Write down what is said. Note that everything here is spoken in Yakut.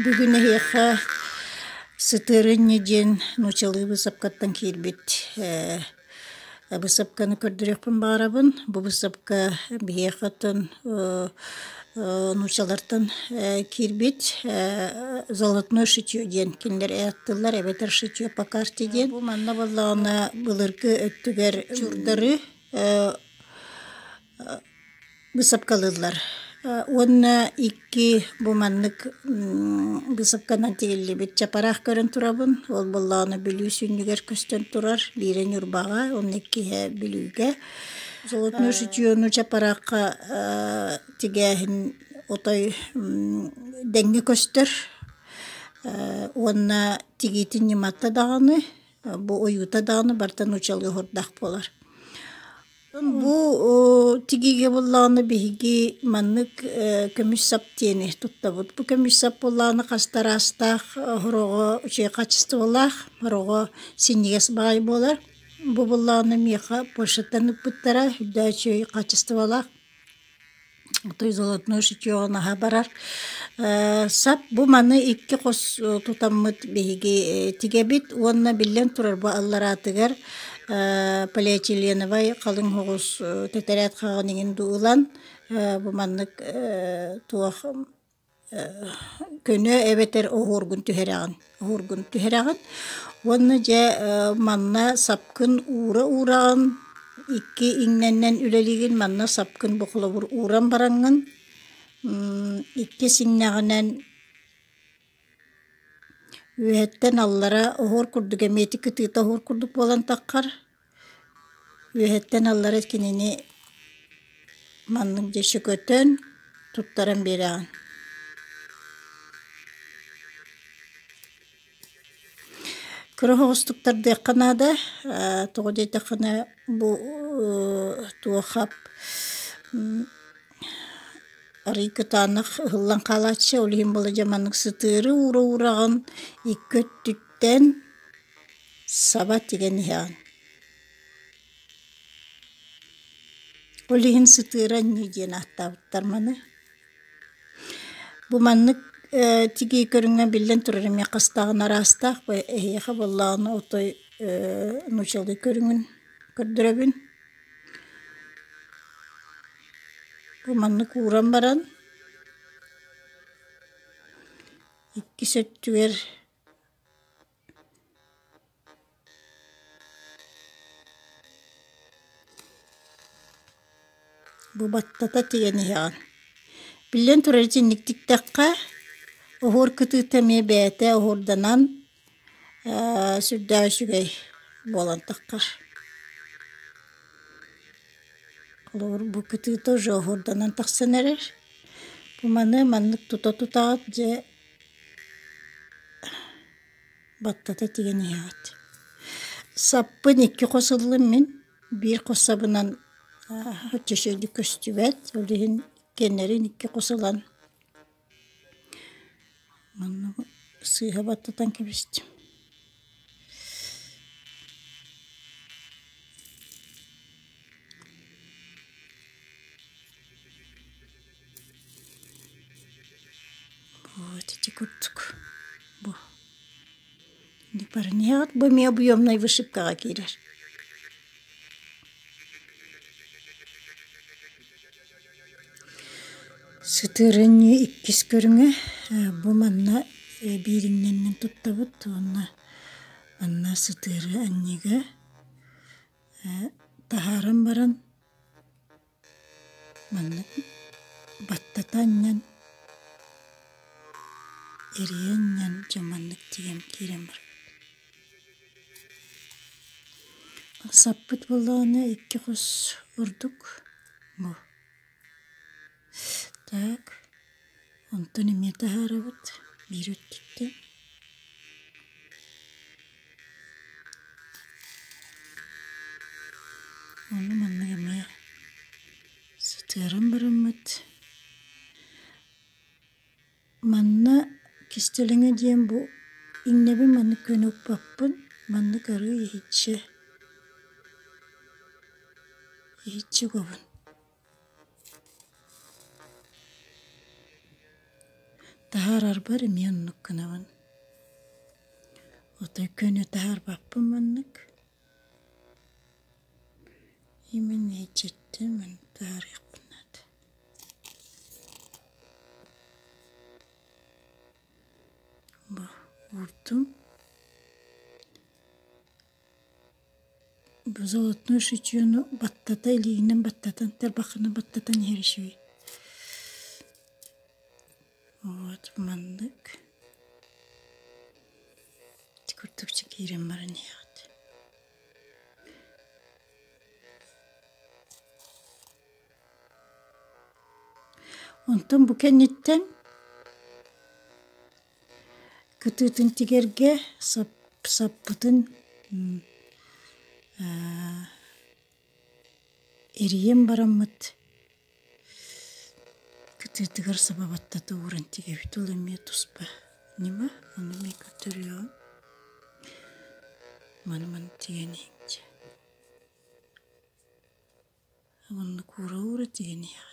Бүгүн эһиэхэ сытыарынньа диэн нууччалыы быысапкаттан киирбит быысапканы көрдөрүөхпүн баҕарабын. Бу быысапка биһиэхэ оттон нууччалартан киирбит золотное шитье диэн кинилэр ааттыыллар эбэтэр шитье по карте диэн. Бу манна буоллаҕына былыргы өттүгэр чурдары быысапкалыыллар уонна икки бу маннык быысапканан тигиллибит чапараах көрөн турабын. Ол буоллаҕына Бүлүү сүнньүгэр көстөн турар, биирэ Ньурбаҕа уонна иккиһэ Бүлүүгэ. Золотную шитьёну чапараахха тигээһин отой дэҥҥэ көстөр уонна тигиитин ньымата даҕаны, бу ойуута даҕаны барыта нууччалыы оһуордаах буолар. Бу тигиигэ буоллаҕына биһиги маннык көмүс сап диэни туттабыт. Бу көмүс сап буоллаҕына хас да араастаах сороҕо үчүгэй хаачыстыбалаах, сороҕо синньигэс баҕайы буолар. Бу буоллаҕына миэхэ Польшаттан ыыппыттара үрдээх үчүгэй хаачыстыбалаах. Отой золотной шитьеҕа наһаа барар. Сап бу маны икки хос тутаммыт биһиги тигэбит уонна биллэн турар бу аллараатыгар полиэтиленовай халыҥ соҕус тэтэрээт хаҕын иҥин дуу ылан бу маннык туох көнө эбэтэр оһуоргун түһэрэҕин оһуоргун түһэрэҕин уонна дьэ манна сапкын уура уураҕын икки иҥнэннэн үлэлиигин манна сапкын бу холобур ууран бараҥҥын икки сиҥнэҕинэн үөһэттэн аллара оһуор курдук эмиэ ити кытыыта оһуор курдук буолан таххар Үөһэттэн аллара кинини маннык дьэ сөкөтөн туттаран биэрэҕин. Кыра соҕустук тардыахха наада, тоҕо диэтэххинэ бу туохап арыый кытаанах ыһыллан хаалааччы, ол иһин буола дьэ маннык сытыары уура уураҕын икки өттүттэн саба тигэн иһэҕин. Ол иһин сытыара анньыы диэн ааттаабыттар маны. Бу маннык тигии көрүҥэ биллэн турар эмиэ хастааҕын араастаах эһиэхэ буоллаҕына отой нууччалыы көрүҥүн көрдөрөбүн. Бу маннык ууран баран иккис өттүгэр Бу баттата тигэн иһэҕин. Биллэн турар итинник тиктэххэ, оһуор кытыыта эмиэ бэйэтэ оһуорданан сүрдээх үчүгэй буолан таххар. Холобур, бу кытыыта уже оһуорданан тахсан эрэр. Бу маны маннык тута-тутаҕыт дьэ Баттата тигэн иһэҕит. Саппын икки хос ыллым мин. Биир хос сабынан оччо көстүбэт. Ол иһин иккиэннэрин икки хос ылан манна сыыһа баттатан кэбистим. Вот ити курдук бу барыниаҕыт бу эмиэ объемнай вышивкаҕа киирэр. Сытыырынньыы иккис көрүҥэ бу манна биириҥнэннэн туттабыт уонна манна сытыары анньыыга таһааран баран Маннык баттата анньан, эрийэ анньан дьэ маннык тиийэн киирэн барбыт. Саппыт буоллаҕына икки хос ордук бу. Так, онтон эмиэ таһаарабыт биир өттүттэн. Ону маннык эмиэ сытыаран бараммыт. Манна кистэлэҥэ диэн бу иҥнэбин маннык көнө укпаппын, маннык арыы иһиччэ иһиччэ угабын. Таһаарарбар эмиэ оннук гынабын. Отой көнө таһаарбаппын маннык. Именно иччиттэн маннык таһаарыахпын наада. Бу уурдум. Бу золотную шитьёну баттата илиинэн баттатан тарбаххынан баттатан иһэр үчүгэй. Вот маннык. Ити курдук киирэн баран иһэҕит. Онтон бу кэнниттэн кытыытын тигэргэ саппытын эрийэн бараммыт кытыытыгар саба баттата ууран тигэбит. Ол эмиэ туспа ньыма, ону эмиэ көрдөрүөҕүм. Маны-маны тигэн иһиҥчэ. Оннук уура-уура тигэн иһэҕит.